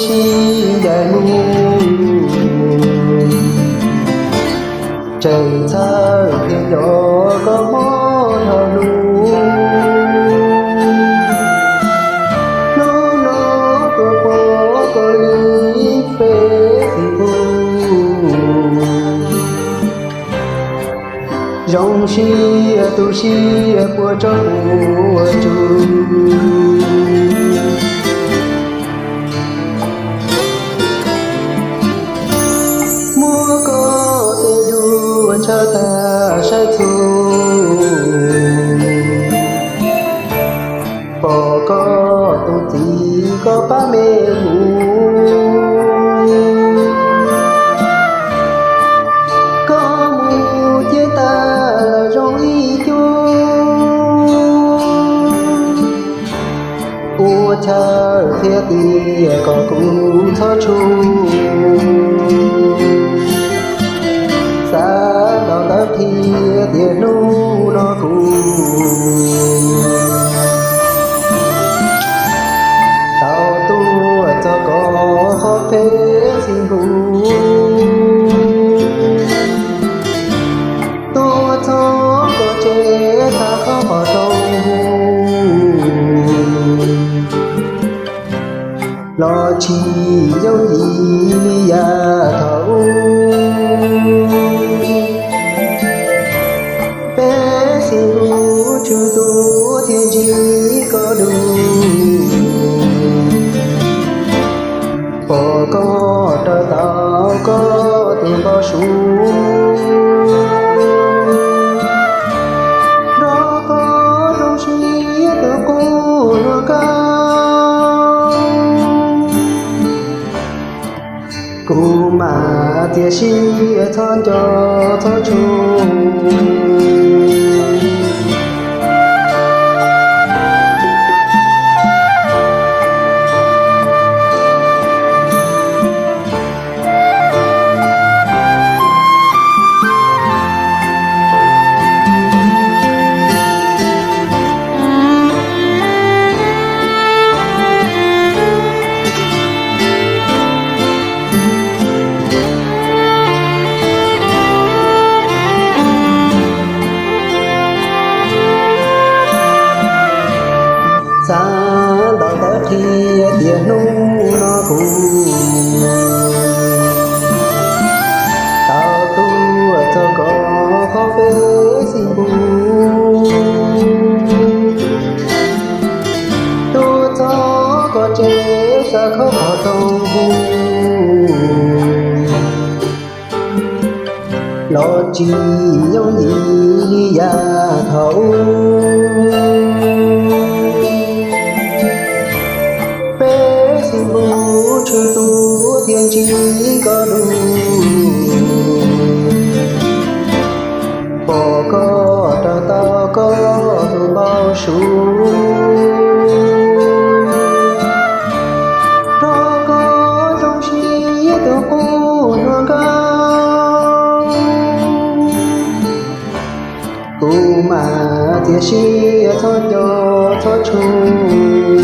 sib ncaim mus, tseem txhawj thiab nco koj mob dhau lug. Hnub no tuaj pom koj li Facebook, zoo siab tu siab puas tsaus ua tsug. Muab koj tej duab tshav tag saib txhua, pom koj tus txiv koj pab me mus. Koj mus ciaj tas lawm zoo ib cuab, ua chaw thiab tias kom kuv txhob tshua. Xav ntaus ntawv qhia tias hnub no kuv tau tuaj txog koj qhov Facebook, tuaj txog koj tsev xav khob qhov rooj, los tsis yooj yim li yav thaum ub. Peb xib hwb tshwm tuaj thiaj ntsib koj dua, pom koj raws tau koj tus npau suav. Nrog koj zoo siab tus qub hluas nkauj, kuv mas txiav siab txhob nco txhob tshua. Xav ntaus ntawv qhia tias hnub no kuv tau tuaj txog koj qhov Facebook, tuaj txog koj tsev xav khob qhov rooj, los tsis yooj yim li yav thaum ub. Peb xib hwb tshwm tuaj thiaj ntsib koj dua, pom koj raws tau koj tus npau suav. Nrog koj zoo siab tus qub hluas nkauj, kuv mas txiav siab txhob nco txhob tshua.